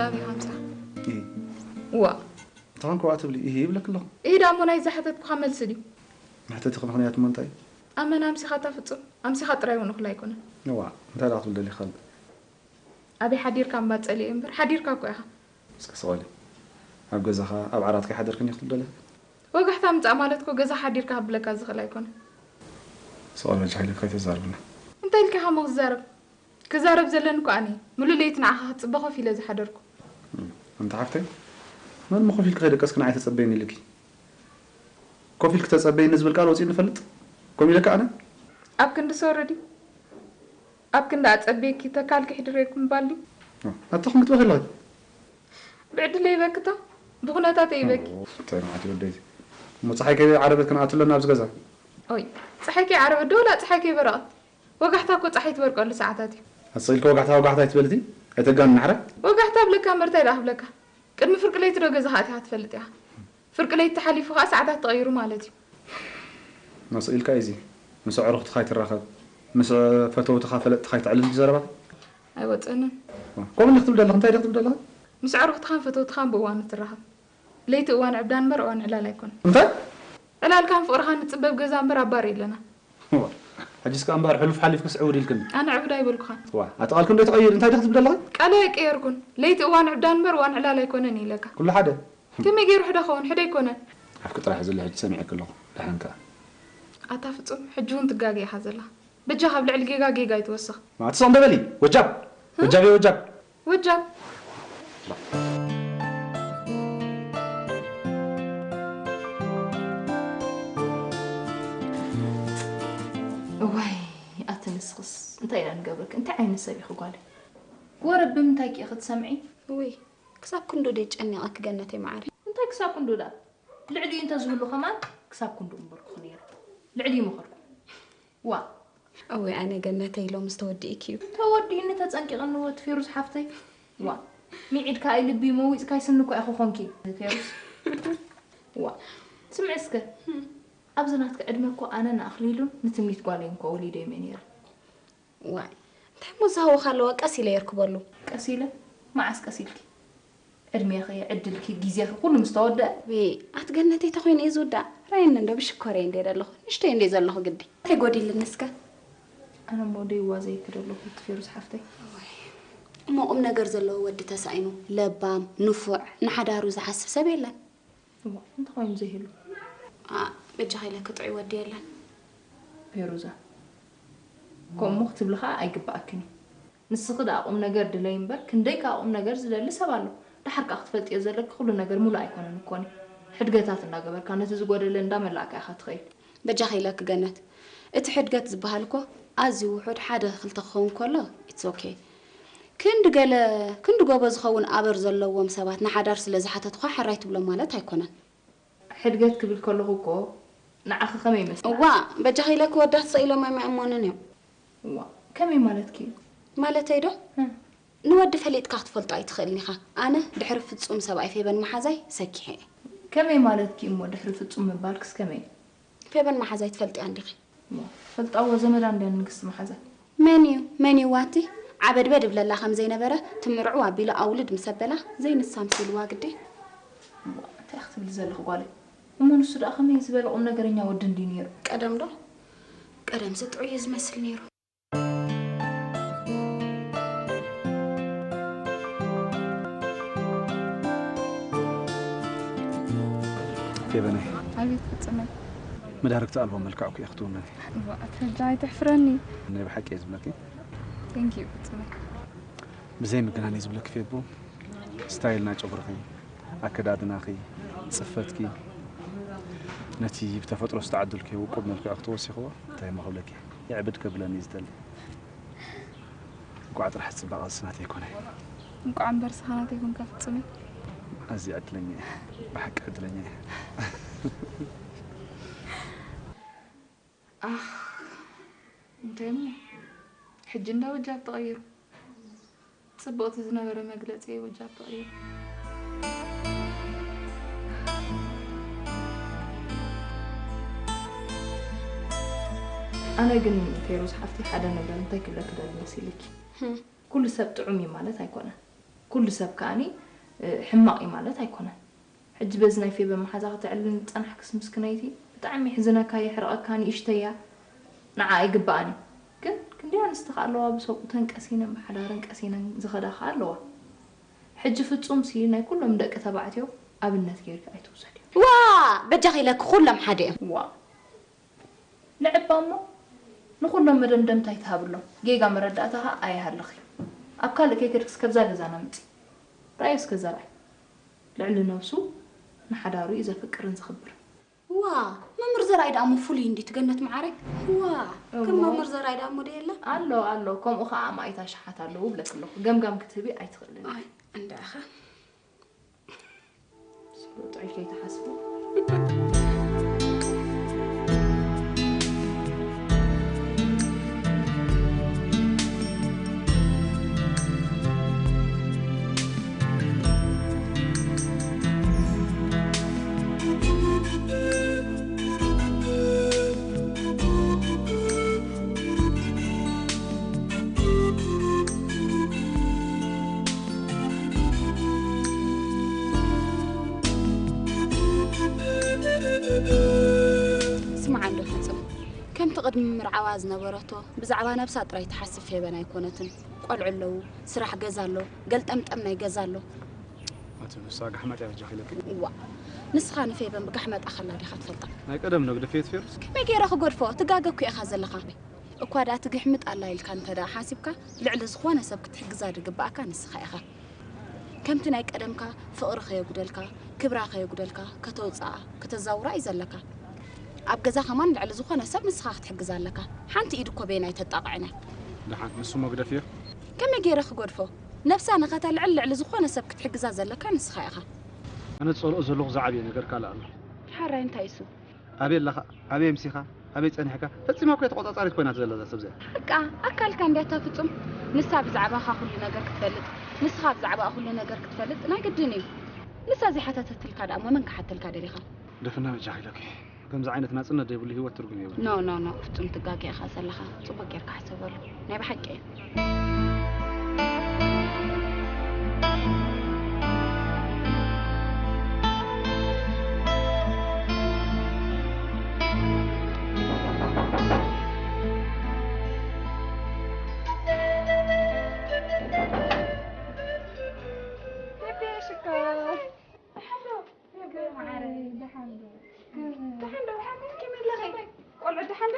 ኣብይ ሓምሳ እሂ ዋ እንተኾን ከዋ ትብሊ እሂ ይብለክ ኣለኹ። ይሄ ዳሞ ናይ ዝሓተትኩኻ መልሲ ድዩ? መሕተትኺ ምኽንያት እሞ እንታይ እዩ? ኣመና ኣምሲኻታ ፍጹም ኣምሲኻ ጥራይ እውን እኹል ኣይኮነን። እዋ እንታይ ደኣ ክትብል ደሊኻ? ኣበይ ሓዲርካ እምባ ጸሊኤ እምበር ሓዲርካ እኮ ኢኻ። እስኪ ስቕ በሊ። ኣብ ገዛኻ ኣብ ዓራትካ ኣይሓደርክን ኢኺ ክትብል ደሊኻ? ወጋሕታ ምጻእ ማለት እኮ ገዛ ሓዲርካ ክብለካ ዝኽእል ኣይኮነን። ስቕ በሊ በጃ ሓይለክ ከይተዛርብና። እንታይ ኢልካ ኢኻ እሞ ክዛረብ? ክዛረብ ዘለኒ እኮ ኣነ እየ። ምሉእ ለይቲ ንዓኻ ክጽበ ኮፍ ኢለ ዝሓደርኩ። ኣንቲ ሓፍተይ መን ኮፍ ኢልኪ ከይደቀስኪ ንዓይ ተጸበይኒ ኢልኪ? ኮፍ ኢልኪ ተጸበይኒ ዝብል ቃል ወጺኡ ንፈልጥ? ከምኡ ኢለካ ኣነ? ኣብ ክንዲ ሶሪ ድዩ? ኣብ ክንዲ ኣጸብየኪ ተካልኪ ሕድረኪ ምባል ድዩ? ኣታ ኹም ክትበኺ ኣለኺ? ብዕድለይ ይበኪ እታ ብኹነታተይ ይበኪ። እንታይ መዓት ወደይ? እሞ ጸሓይ ከይዓረበት ክንኣቱ ኣለና ኣብዚ ገዛ። ኦይ ጸሓይ ከይዓረበት ዶ ወላ ጸሓይ ከይበረቐት? ወጋሕታ እኮ ጸሓይ ትበርቀሉ ሰዓታት እዩ። ኣስቕ ኢልኪ ወጋሕታ ወጋሕታ ኣይትበልቲ? ኣይተጋንኒ ሕራይ። ወጋሕታ እብለካ እምበር እንታይ ደኣ ክብለካ? ቅድሚ ፍርቂ ለይቲ ዶ ገዛኻ ኣቲኻ ትፈልጥ ኢኻ? ፍርቂ ለይቲ ተሓሊፉ ኸኣ ሰዓታት ተቐይሩ ማለት እዩ። ኣስቕ ኢልካ እዩ እዚ። ምስ ኣዕሩኽትኻ ኣይትራኸብ፣ ምስ ፈተውትኻ ፈለጥትኻ ኣይተዕልል ድዩ ዘረባኺ? ኣይወጽእንን። ከምኡ እንዲኺ ትብሊ ዘለኺ እንታይ ዲኺ ትብሊ ዘለኺ? ምስ ኣዕሩኽትኻን ፈተውትኻን ብእዋኑ ትራኸብ። ለይቲ እዋን ዕብዳን እምበር እዋን ዕላል ኣይኮነን። እንታይ? ዕላልካን ፍቕርኻን ንጽበብ ገዛ እምበር ኣብ ባር የለና። ሕጂስ ከኣ እምበኣር ሕሉፍ ሓሊፍክስ ዕውድ ኢልክኒ። ኣነ ዕውድ ኣይበልኩኻን። ዋ፣ ኣቲ ቃልኪ እንዶ ተቐይሪ እንታይ ዲኺ ትብሊ ዘለኺ? ቃለይ ኣይቀየርኩን። ለይቲ እዋን ዕብዳን እምበር እዋን ዕላል ኣይኮነን እየ ኢለካ። ኩሉ ሓደ። ከመይ ገይሩ ሕደ ኸውን? ሕደ ኣይኮነን። ኣፍኪ ጥራሕ እዚ ሕጂ ሰሚዐኪ ኣለኹ። ደሓንካ። ኣታ ፍጹም፣ ሕጂ እውን ትጋገ ኢኻ ዘለኻ። በጃኻ ኣብ ልዕሊ ጌጋ ጌጋ ኣይትወስኽ። ኣቲ ስቕ እንዶ በሊ። ወጃብ። ወጃብ እየ ወጃብ። ወጃብ። እዋይ ኣቲ ንስኽስ እንታይ ኢና ንገብረኪ? እንታይ ዓይነት ሰብ ኢኺ ጓለይ? ወረ ብምንታይኪ ኢኺ ትሰምዒ? እውይ ክሳብ ክንድኡ ድየ ጨኒቐኪ ገነተይ መዓረይ? እንታይ ክሳብ ክንድኡ ደኣ? ልዕሊኡ እንተዝህሉ ከማን ክሳብ ክንድኡ ምበልኩኺ ነይረ። ልዕሊኡ ምኸድኩ። ዋእ! እውይ ኣነ ገነተይ ሎምስ ተወዲእኪ እዩ። ተወዲእኒ ተጸንቂቕኒ ወቲ ፌሩዝ ሓፍተይ። ዋእ! ሚዒድካ ኣይ ልቢ መዊጽካይ ስኒ እኮ ኢኺ ኮንኪ ፌሩዝ። ዋእ! ስምዒ እስከ ኣብዚ ናትኪ ዕድመ እኮ ኣነ ንኣኽሊሉን ንትምኒት ጓለይን እኮ ወሊደዮም እየ ነይረ። ዋእ! እንታይ እሞ ዝሃወኻ ኣለዋ ቀስ ኢለ የርክበሉ። ቀስ ኢለ? መዓስ ቀስ ኢልኪ? ዕድሜኺ፣ ዕድልኪ፣ ግዜኺ ኩሉ ምስ ተወደአ። ዌ ኣቲ ገነተይ ተኾይነ እዩ ዝውዳእ? ርኣየኒ እንዶ ብሽኮረይ እንድየ ዘለኹ ንእሽተይ እንድየ ዘለኹ ግዲ። እንታይ ጎዲልኒ እስከ? ኣነ እሞ ደይዋ ዘይክደለኹ እቲ ፌሩዝ ሓፍተይ። እሞ ቁምነገር ዘለዎ ወዲ ተሳኢኑ ለባም ንፉዕ ንሓዳሩ ዝሓስብ ሰብ የለን። እሞ እንተኾይኑ ዘይህሉ። ኣእ በጃኺ ኢለኪ ጥዑይ ወዲ የለን። ፌሩዛ ከምኡ ክትብሊ ኸኣ ኣይግብኣክን እዩ። ንስኺ ደኣ ቁምነገር ድለዪ እምበር ክንደይ ከኣ ቁምነገር ዝደሊ ሰብ ኣሎ። ደሓር ከኣ ክትፈልጥዮ ዘለኪ ኩሉ ነገር ሙሉእ ኣይኮነን እኮኒ። ሕድገታት እንዳገበርካ ነቲ ዝጎደለ እንዳመላእካ ኢኻ ትኸይድ። በጃኺ ኢለኪ ገነት፣ እቲ ሕድገት ዝበሃል እኮ ኣዝዩ ውሑድ ሓደ ክልተ ክኸውን ከሎ it's okay። ክንዲ ገለ ክንዲ ጎቦ ዝኸውን ኣበር ዘለዎም ሰባት ንሓዳር ስለ ዝሓተቱኻ ሕራይ ትብሎም ማለት ኣይኮነን። ሕድገት ክብል ከለኹ እኮ ንዓኺ ከመይ ይመስል? እዋእ በጃኺ ኢለኪ ወዳት ስቕ ኢሎም ኣይምእመኑን እዮም። እዋእ ከመይ ማለትኪ እዩ? ማለተይ ዶ? ንወዲ ፈሊጥካ ክትፈልጦ ኣይትኽእልን ኢኻ። ኣነ ድሕሪ ፍጹም ሰብኣይ ፌበን መሓዛይ ሰኪሐ እየ። ከመይ ማለትኪ እሞ ድሕሪ ፍጹም ምባልክስ ከመይ? ፌበን መሓዛይ ትፈልጥያ እንዲኺ? እሞ ፈልጣዎ ዘመዳ እንድያ ንግስቲ መሓዛ። መን እዩ መን እዩ ዋቲ ዓበድበድ እብለላ ከም ዘይነበረ ትምርዕው ኣቢሉ ኣውልድ ምስ ኣበላ ዘይንሳ ኣምሲልዋ ግዲ። እሞ እንታይ ክትብሊ ዘለኺ ጓለይ? እሞ ንሱ ደኣ ከመይ ዝበለ ቁምነገረኛ ወዲ እንድዩ ነይሩ? ቀደም ዶ? ቀደምሲ ጥዑይ እዩ ዝመስል ነይሩ። ፌበነይ ኣቤት ፍጹመይ። መዳርግቲ ኣልቦ መልክዕ እኮ ኢኺ ትውንኒ። እዋ ኣቲ ሕጂ ኣይትሕፍረኒ። ናይ ብሓቂ እየ ዝብለኪ። Thank you ፍጹመይ። ብዘይ ምግናን እየ ዝብለኪ ፌቡ። ስታይል ናይ ጨጉርኺ፣ ኣከዳድናኺ፣ ጽፈትኪ፣ ነቲ ብተፈጥሮ ዝተዓደልክዮ ውቁብ መልክዕ ክትወሲኽዎ እንታይ እሞ ክብለኪ። የዕብድ ከብለኒ እዩ ዝደሊ። እንቋዕ ጥራሕ ጽባቐ ንስኻ ናተይ ኮነ። እንቋዕ እምበር ንስኻ ናተይ ኮንካ ፍጹመይ። ኣዝየ ዕድለኛ እየ። ብሓቂ ዕድለኛ እየ። ኣኽ እንታይ እሞ ሕጂ እንዳ ወጃብ ተቐይሩ። ጽብቕቲ ዝነበረ መግለጺ ወጃብ ተቐይሩ። ኣነ ግን ፌሩዝ ሓፍቲ ሓደ ነገር እንታይ ክብለኪ ደሊ መሲልኪ? ኩሉ ሰብ ጥዑም እዩ ማለት ኣይኮነን። ኩሉ ሰብ ከኣኒ፣ እ፣ ሕማቕ እዩ ማለት ኣይኮነን። ሕጂ በዚ ናይ ፌበ መሓዛ ክትዕልል ዝጸናሕክስ ምስክነይቲ፣ ብጣዕሚ የሕዝነካ፣ የሕርቐካ፣ ንእሽተያ ንዓ ኣይግብኣን እዩ። ግን ክንደይ ኣንስቲ ከ ኣለዋ ብሰብኡተን ቀሲነን ብሓዳረን ቀሲነን ዝኸዳ ከ ኣለዋ። ሕጂ ፍጹም ሲ ናይ ኩሎም ደቂ ተባዕትዮ ኣብነት ጌርኪ ኣይትውሰድዮ። ዋ! በጃኺ ኢለኪ ኩሎም ሓደ እዮም። ዋ! ንዕባ እሞ ንኹሎም መደምደምታ ኣይትሃብሎም። ጌጋ መረዳእታ ከኣ ኣይሃልኺ። ኣብ ካልእ ከይከድክስ ከብዛ ገዛና ምጺ። ርኣዮ እስከ ዘርኣይ። ልዕሊ ነብሱ ንሓዳሩ እዩ ዘፍቅርን ዝኽብርን። ዋ፣ መምህር ዘርኣይ ደኣ እሞ ፍሉይ እንድዩ ትገነት መዓረይ። ዋ፣ ከም እሞ መምህር ዘርኣይ ደኣ እሞ ዶ የለ? ኣሎ፣ ኣሎ። ከምኡ ኸኣ ኣማኢት ኣሽሓት ኣለዉ እብለኪ ኣለኹ። ገምጋም ክትህቢ ኣይትኽእልን ኢኺ። ኣይ፣ እንድዒ ኸ። ስለ ጥዑይ ከይትሓስቡ። ስምዓ እንዶ ፍጹም፣ ከምቲ ቅድሚ ምርዓዋ ዝነበረቶ ብዛዕባ ነብሳ ጥራይ ትሓስብ ፌበን ኣይኮነትን። ቆልዑ ኣለዉ፣ ስራሕ ገዛ ኣሎ፣ ገልጠምጠም ናይ ገዛ ኣሎ። ኣቲ ንሳ ጋሕመጥ እያ በጃኺ ኢለኪ። እዋ፣ ንስኻ ንፌበን ብጋሕመጣ ከላ ዲኻ ትፈልጣ? ናይ ቀደም ነግደፍዮ ትፌሩስ? ከመይ ገይረ ክገድፎ? ትጋገ እኮ ኢኻ ዘለኻ። እኳ ደኣ ትግሕምጥ ኣላ ኢልካ እንተ ደኣ ሓሲብካ፣ ልዕሊ ዝኾነ ሰብ ክትሕግዛ ዝግብኣካ ንስኻ ኢኻ። ከምቲ ናይ ቀደምካ ፍቕሪ ከየጉደልካ፣ ክብራ ከየጉደልካ፣ ከተውጽኣ፣ ከተዛውራ እዩ ዘለካ። ኣብ ገዛ ከማን ልዕሊ ዝኾነ ሰብ ንስኻ ክትሕግዛ ኣለካ። ሓንቲ ኢድ እኮ በየናይ ተጣቕዕን እያ? ደሓን፣ ንሱ መግደፍ እዩ። ከመይ ገይረ ክገድፎ? ነብሳ ንኸተልዕል ልዕሊ ዝኾነ ሰብ ክትሕግዛ ዘለካ ንስኻ ኢኻ። ኣነ ዝጸልኦ ዘለኹ ዝዓበየ ነገር ካልእ ኣሎ። ሓራይ እንታይ እሱ? ኣበይ ኣለኻ? ኣበይ ኣምሲኻ? ኣበይ ጸኒሕካ? ፈጺማ እኮ እያ ተቖጻጻሪት ኮይና ዘላ እዛ ሰብ እዚኣ። ሓቃ፣ ኣካልካ እንድያ እታ ፍጹም። ንሳ ብዛዕባኻ ኩሉ ነገር ክትፈልጥ፣ ንስኻ ብዛዕባኣ ኩሉ ነገር ክትፈልጥ ናይ ግድን እዩ። ንሳ ዘይሓተተትልካ ደኣ እሞ መን ክሓተልካ ደሊኻ? ደፍና በጃኺ ኢለኪ። ከምዚ ዓይነት ናጽነት ዘይብሉ ህይወት ትርጉም የብሉን። ኖ፣ ኖ፣ ኖ፣ ፍጹም ትጋገ ኢኻ ዘለኻ። ጽቡቕ ጌርካ ሕሰበሉ። ናይ ብሓቂ። ደሓን ዶ? ደሓን ዶ? ከመይ ኣለኺ? ቆልዑ ደሓን ዶ?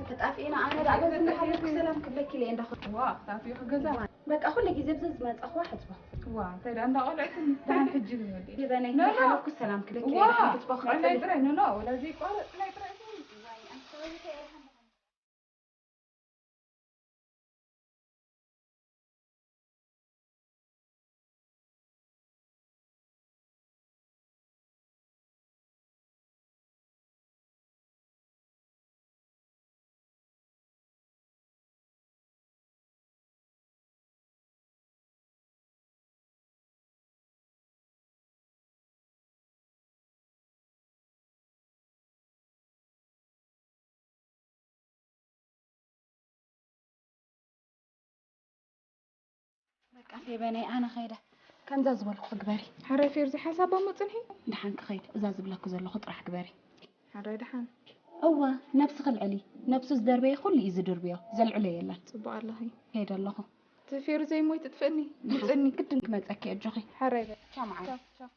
ተጣፊእና፣ ኣነ ደኣ በዚ እናሓለፍኩ ሰላም ክብለኪ ኢለ እየ እንዳኸድኩ። ዋ፣ ክታትዮ ገዛ። በቃ ኩሉ ግዜ ብዚ ዝመጻኹዋ ሕጽቦ። ዋ፣ እንታይ ደኣ እንዳ ቆልዑትኒ። ደሓን ሕጂ ንወዲ። ይበነይ፣ ኖ፣ ኖ። እንዳሓለፍኩ ሰላም ክብለኪ ኢለ ዋ፣ ሕጽቦ ክመጸኒ። ጥራይ፣ ኖ፣ ኖ፣ ወላዚ ይቋረጽ፣ ናይ ጥራይ። ዋይ፣ ኣንተ ወይተ ኢኻ። በቃ ፌበነይ፣ ኣነ ኸይደ። ከምዛ ዝበልኩ ግበሪ። ሓራይ ፌርዚ፣ ሓሳብ እሞ ጽንሒ። ደሓን ክኸይድ፣ እዛ ዝብለኩ ዘለኹ ጥራሕ ግበሪ። ሓራይ ደሓን። እወ፣ ነብስኺ ኣልዕሊ። ነብሱ ዝደርበየ ኩሉ እዩ ዝድርብዮ፣ ዘልዕሎ የለን። ጽቡቕ ኣለኺ። ከይደ ኣለኹ። እቲ ፌርዘይ እሞ ኣይትጥፍእኒ። ደሓን፣ ምጽኒ። ግድን ክመጸኪ ኣጆኺ። ሓራይ በል። ቻው መዓር። ቻው፣ ቻው።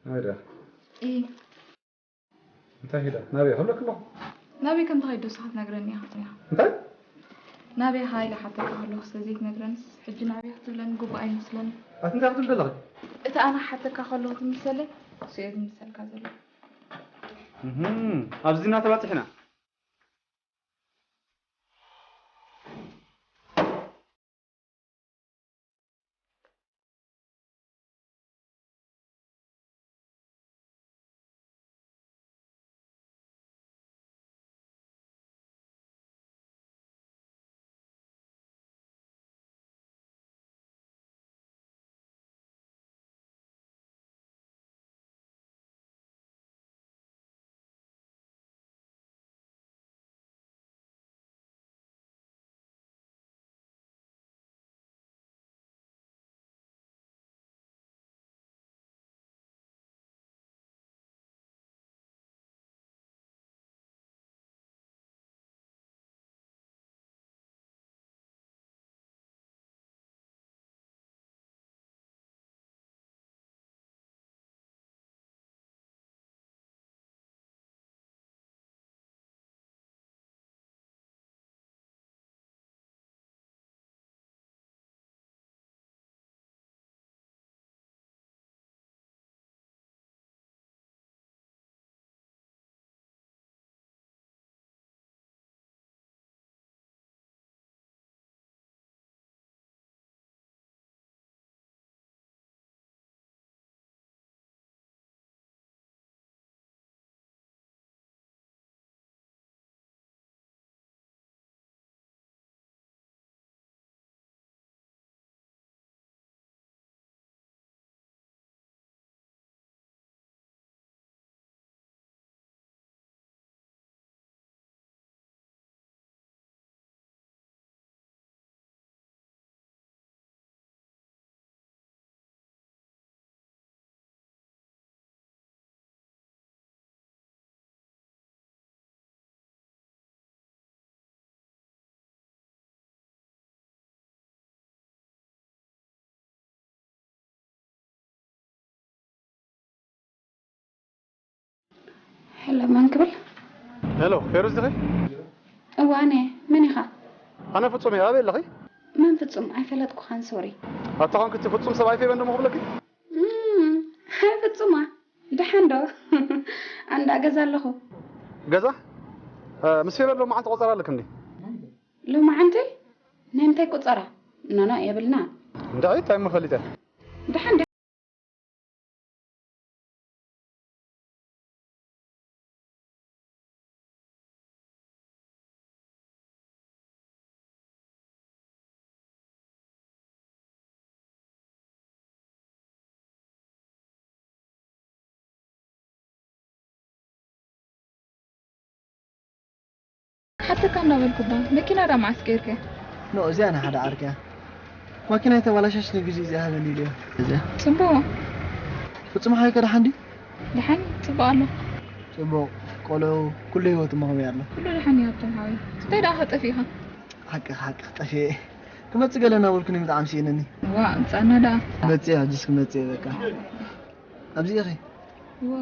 ናበይ ደኣ? እይ እንታይ ሄዳ? ናበይ? ክብለኪ ኣለኹ። ናበይ ከም ትኸይድ ዶ ንስኻ ትነግረኒ ኢኻ? እንታይ? ናበይ ሃይለ ሓተካ ከለኹ ስለ ዘይትነግረንስ ሕጂ ናበይ ክትብለኒ ግቡእ ኣይመስለኒ። ኣቲ እንታይ ክትብሊ ዘለኺ? እቲ ኣነ ሓተካ ከለኹ ዝምሰለይ እሱ እየ ዝምሰልካ ዘሎ። እህም፣ ኣብዚ ኢና ተባፂሕና። ሄሎ፣ መን ክብል? ሄሎ፣ ፌሩዝ ዲኺ? እወ፣ ኣነ። መን ኢኻ? ኣነ ፍጹም እየ። ኣበይ ኣለኺ? መን ፍጹም? ኣይፈለጥኩኻን፣ ሶሪ። ኣታ ኾንኪ እቲ ፍጹም ሰብኣይ ፌበን ደሞ ክብለኪ? እም፣ ፍጹማ። ደሓን ዶ? ኣንዳ ገዛ ኣለኹ። ገዛ? እ፣ ምስ ፌበን ሎማዓንቲ ቆጸራ ኣለኪ እንዴ? ሎማዓንቲ? ናይ ምንታይ ቆጸራ? ኖኖ፣ የብልና። እንድዒ፣ እንታይ እሞ ፈሊጠ? ደሓን ሓተካ እንዳበልኩ እባ መኪና ዳ መዓስ ቀይርከያ? ኖ፣ እዚኣ ናይ ሓደ ዓርከያ ማኪና የተባላሸሽ ንግዜ እዚኣ ሃበኒ ኢለዮ። እዚኣ ጽቡቕ። ፍጹም ሓወይከ ደሓን ድዩ? ደሓን ጽቡቕ ኣሎ። ጽቡቕ። ቆልዑ ኩሉ ህይወት እሞ ከመይ ኣሎ? ኩሉ ደሓን እዩ ሃብቶም ሓወይ። እንታይ ደኣ ከ ጠፊእኻ? ሓቂ ሓቂ ጠፊኤ። ክመጽእ ገለ እናበልኩ ብጣዕሚ ስኢነኒ። ዋእ ምጻና ደኣ። መጽእ ሕጅስ ክመጽእ እየ በቃ። ኣብዚ ኢኺ? እወ።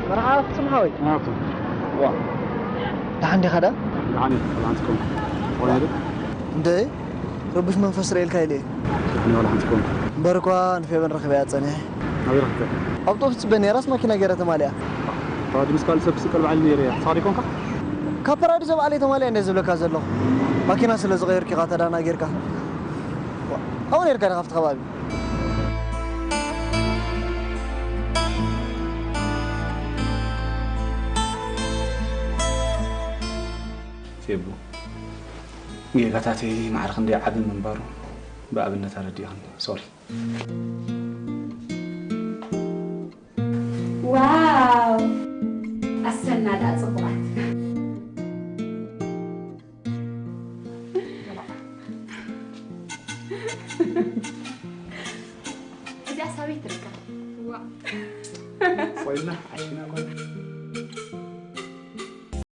መርሓባ ፍጹም ሓወይ። ናቱ። ዋ። ደሓን ዲኻ ደኣ? ደሓን እየ። ሰላም ትኩም። ቆና ዶ? እንደ ረቡሽ መንፈስ ርእየልካ ኢለ እየ። እኔ ዋላ ሓንቲ ኮንኩ። እምበር እኳ ንፌበን ረኺበያ ጸኒሐ። ኣበይ ረኺብካ? ኣብ ጦፍ ትጽበ ነይራስ ማኪና ገይረ ተማሊኣ። ተዋዲ ምስ ካልእ ሰብ ስቀል በዓል ነይረ እያ። ተዋዲ ኮንካ? ካብ ፓራዲዞ በዓለይ ተማሊኣ እንደ ዝብለካ ዘለኹ። ማኪና ስለ ዝቐየርኪ ኢኻ ተዳናጊርካ። ኣብኡ ነይርካ ዲኻ ኣብቲ ከባቢ? ፌቡ፣ ጌጋታተይ ማዕረ ክንደይ ዓቢ ምንባሩ ብኣብነት ኣረዲእኽኒ። ሶሪ። ዋው ኣሰና ደኣ ጽቡቓት። እዚኣ ሳበይ ትርከብ? ዋ ኮይና ዓሽና ኮን